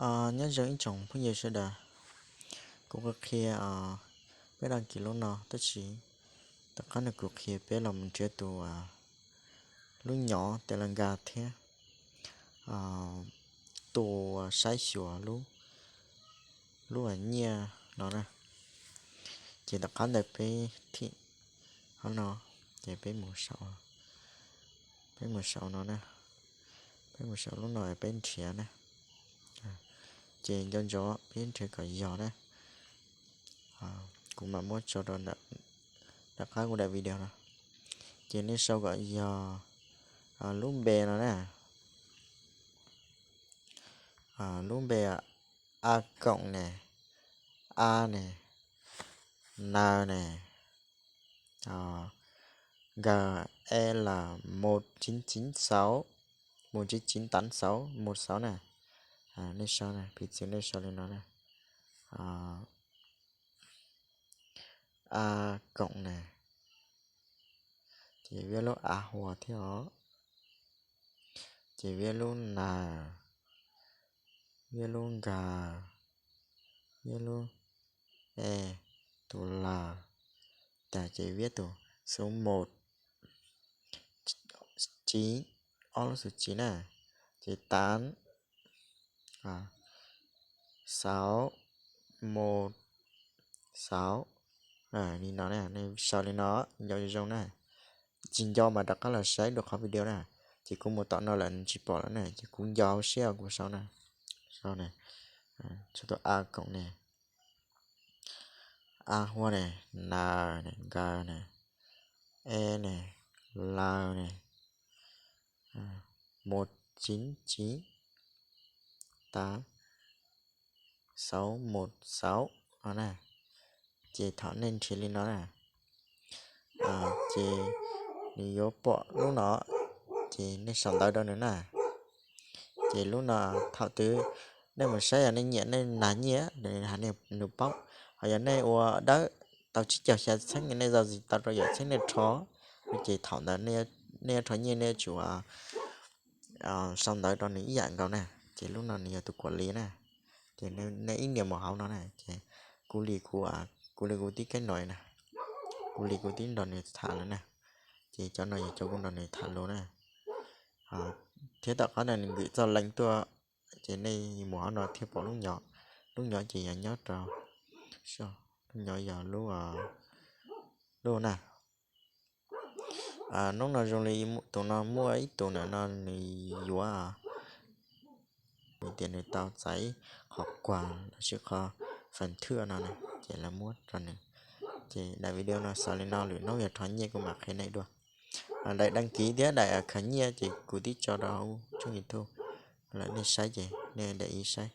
Nyob zoo ib tsoom phooj ywg sawv daws, kuv qhia peb dag kis lub no tab sis tom qab no kuv qhia peb los mus nrhiav tus lub nyov Telegram thiab tus saib xyuas lub nyiaj no na. Ces tom qab ntawd peb thim qhov no, ces peb mus sau, peb mus sau no na, peb mus sau lub no peb nrhiav na. Ces nco ntsoov peb nrhiav kom yog na. Kuv mam muab tso rau nram qab kuv daim video no. Ces nej sau kom yog lub npe no na. Lub npe a koom ne, a ne, n ne, nkawd e las một chín chín sáu, một chín chín tám sáu một sáu na. Nej sau na, piv txwv nej sau li no na. A koom na, ces viab lub a hua thiab os. Ces viab lub nas, viab lub nkag, viab lub e, tus las, tag ces viab tus số một, chín, ob lub số chín na, ces tám, sáu, một, sáu. Li no na, nej sau li no nco zoo zoo na. Tsis nco mas rov qab los saib dua qhov video na. Ces kuv mus tom no lawm nws tsis pom lawm na, ces kuv nco hauv siab kuv sau na. Sau na, sau tus a koom ne, a hua ne, nas ne, nkawd ne, e ne, laws ne, một chín chín tám sáu một sáu no na. Ces thaum nej nrhiav li no na, ces nws yuav pom lub no, ces nej sau ntawv rau nws na. Ces lub no thaum twg nej mus saib yog nej nyiam nej nag nyiaj, nws paub. Ho yog nej ua dawb tau tsib caug xya txheeb, nej zaj zis tau rau yam txheeb nej rho, ces thaum ntawd nej yuav rho nyiaj nej yuav tsum sau ntawv rau nws ib yam nkaus na. Ces lub no nws yog tus kuam li na. Ces nej ib nias mus hauv no na, ces kuv li kuv, kuv li kuv tib keb no na, kuv li kuv tib nrog nws tham lawm na. Ces cov no yog cov kuv nrog nws tham lus na. Thiab tom qab no nws nkwm txoj lees tuaj, ces nej mus hauv no thiaj pom lub nyov. Lub nyov ces yog nyob rau, lub nyov yog lub, lub na. Hnub no zoo li tus no muaj ib tug ntawm no nws yuav, nws tias nws tau txais qhov quà lossis qhov phần thưởng no na, ces lawv muab rau nws. Ces daim video no xaus li no, lwm hnub yog rho nyiaj kuv mam qhia nej dua. Daim đăng ký thiab daim khaws nyiaj ces kuv twb tso rau hauv tshooj YouTube lawm, nej saib ces nej daim ib saib.